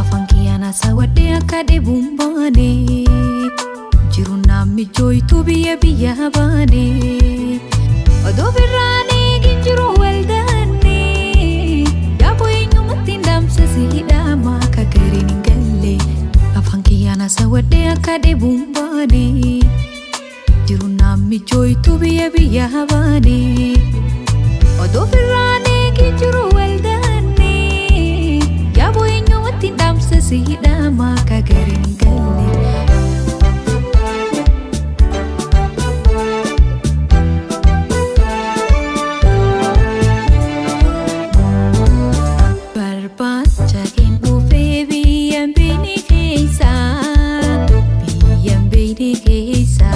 Afaan kiyyaan haasawwadhee akka dheebuun baane, jiruun naaf mijooytuu biyya biyya baane. Oduu birraan eegin jiru waldaanne, yaaboo eenyumatti hin dhaamsa si hidhama akka gariin hin galle. Afaan kiyyaan haasawwadhee akka dheebuun baane, jiruun naaf mijooytuu biyya biyya baane. Oduu birraan eegin jiru waldaanne, yaaboo eenyumatti hin dhaamsa si hidhama akka gariin hin galle. Barbaacha keen dhufee biyya beekne keessa, biyya beekne keessa,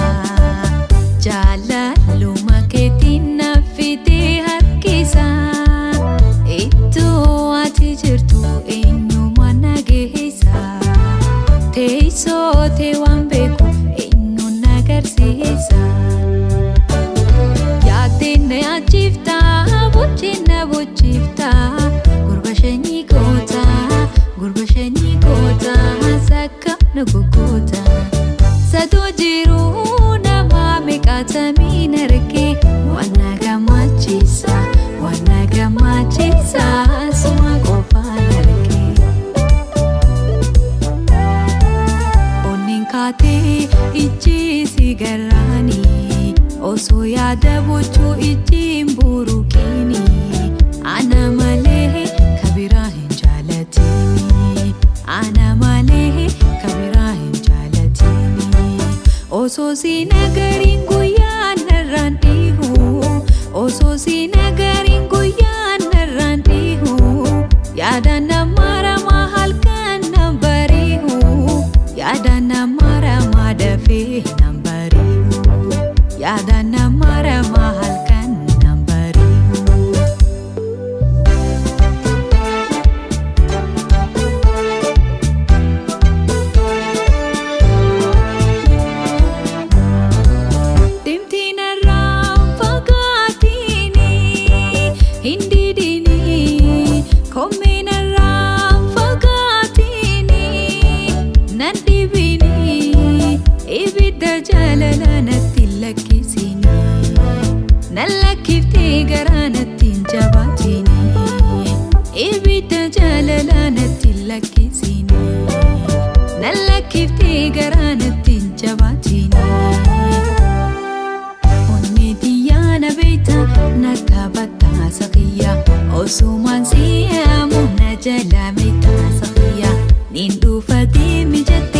jaalaluma keetiin na fitee harkisa. Iddoo ati jirtu eenyuma na geessa? Teessoo tee waan beeku eenyu na agarsiisa? Yaaddeen na yaachifta, bocheen na bochifta, gurba shanyii goota, gurba shanyii goota, sakka na gogoota. Sadoo jiruu nama meeqaatamiin argee, waan na gammachiisa, waan na gammachiisa, suma qofaan argee. Onneen kaatee ijji si garraanii, osoo yaada bochuu ijji hin buruqini, ana malee kabiraa hin jaalatini, ana malee kabiraa hin jaalatini. Osoo si nagariin guyyaa narraan dhiihu, osoo si nagariin guyyaa narraan dhiihu, yaada nama ramaa halkan nan bariihu, yaada nama ramaa dafee nan bariihu, yaada nama ramaa halkan nan bariihu. Deemtiin irraan fagaatini hin didini, koomeen irraan fagaatini nan dhibini, ibidda jaalala natti hin lakkisini, nan lakkiftee garaa natti hin jabaatini, ibidda jaalala natti hin lakkisini, nan lakkiftee garaa natti hin jabaatini. Onnee xiyyaa na beekta, na taphataa sakiyya, osumaan si'aamu na jala meetaa sakiyya, niin dhufa deemi jette.